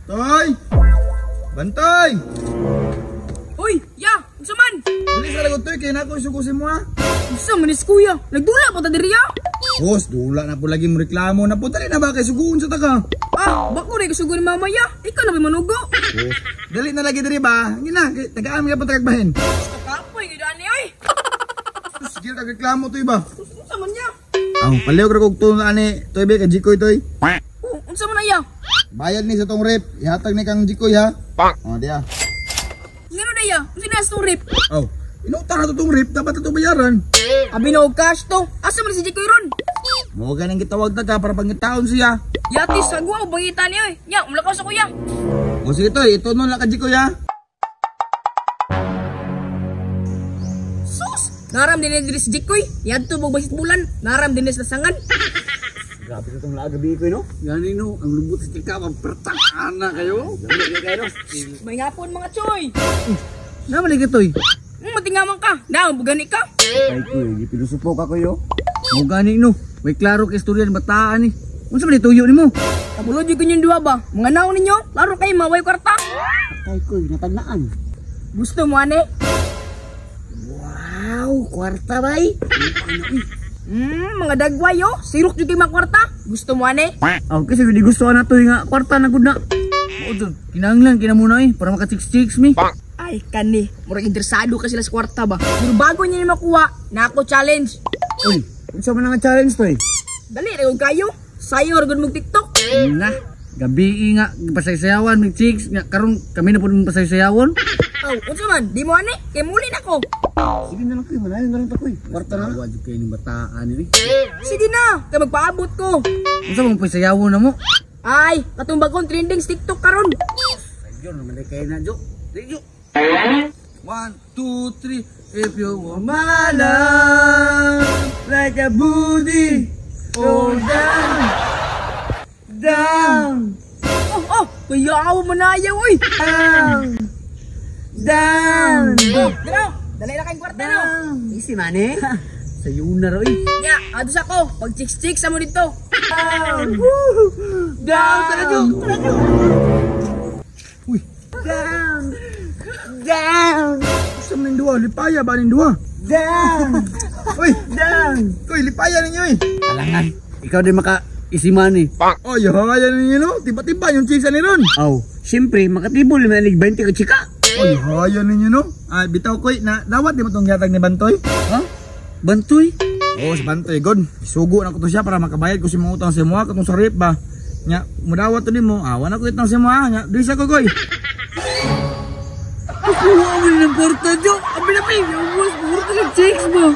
Toy! Bantay! Uy, ya, unsa man? Dili sa lagot, toy, kay nako isugo si mo ha. Unsa man is kuya? Nagdula pa ta diri ya? Boss, dula na po lagi mo reklamo na po. Dali na ba kay suguon sa taka? Ah, bako rin kasugo ni mama ya. Ikaw na ba manugo? Boss, dali na lagi diri ba? Ngina, kay tagaan mo yapon tagagbahin. Kapoy gyud ani oy. Sus, gil kag reklamo toy ba? Unsa man ya? Ang paliw ra kog tuon ani, toy be kay Jikoy toy. Oh, unsa man ya? Bayad ni sa tong rep, ihatag ni kang Jikoy ha. Oh, diya. Ngano na ya? Unsa na sa rip? Oh, inutang na to tong rep, dapat na to bayaran. Abi na og cash to. Asa man si Jikoy ron? Mo ganing gitawag ta ka para pangitaon siya. Yati sa guwa bangita niya oy. Nya, mulakaw sa kuya. O sige toy, ito nun lang ka Jikoy ha. Sus! Naram din diri si Jikoy. Yadto bog basit bulan. Naram din sa lasangan. Grabe sa itong laga ko, no? Gani no, ang lubot sa tika, magpertang ana kayo. Grabe kayo, no? May ngapon mga choy. Naman lagi toy. Matingaman ka. Na, bugani ka. Ay ko, gipilusupo ka ko yo. Mo gani no, may klaro kay istorya ni bataan ni. Unsa man ituyo nimo? Kabulod yung kanyang duwa ba? Mga naon ninyo, laro kayo maway kwarta. Ay ko, natagnaan. Gusto mo ane? Wow, kwarta bay. Mga dagway oh. Sirok jud kay mga kwarta. Gusto mo ane? Aw kasi di gusto na toy nga kwarta na gud na. Mao jud, kinahanglan kina muna eh para maka chicks mi. Ay kani, murag interesado ka sila sa kwarta ba? Pero bago niyo ni makuha, nako challenge. Uy, unsa man ang challenge toy? Dali ra gud kayo. Sayo ra gud mog TikTok. Na, gabi nga pasaysayawan mig chicks nga karon kami na pud mong pasaysayawon. Aw, unsa man? Di mo ane? Kay muli nako. Sige na lang koy, malayo na lang ta koy. Kwarta na. Wa jud kay ning bataan ni. Sige na, kay magpaabot ko. Unsa man paysayawon na mo? Ay, katong bagong trending sa TikTok karon. Sayo naman kay na jo. Di jo. 1, 2, 3. If you want my love, like a booty, go down, down, Oh, oh, kuya mo na ayaw oy. down, down. Oh, dalo. Dali na kayong kwarta no. Easy man eh. Sayo na raw eh. Nya, adto sa ko. Pag chicks-chicks sa mo dito. Down, tara jo, tara jo. Uy, Down. Down. sa man ning duha, lipaya ba ning duha? Down. Uy, Down. koy lipaya ninyo eh. Alangan, ikaw din maka isiman eh. Oy, haya ninyo no. Tiba-tiba yung chicks ni ron. Aw, siyempre makatibol man nig 20 ka chika. Oy, haya ninyo no. Ay, bitaw koy na dawat di mo tong gihatag ni Bantoy. Ha? Bantoy? Oh, si Bantoy god. Sugo na ko to siya para makabayad ko si mga utang sa mo katong sa rep ba. Nya, mudawat to nimo. Awa na ko itang sa mo ha. Nya, dili sa ko koy. Kuha mo ng kwarta jo. Abi na pi, ubos, puro ka chicks mo.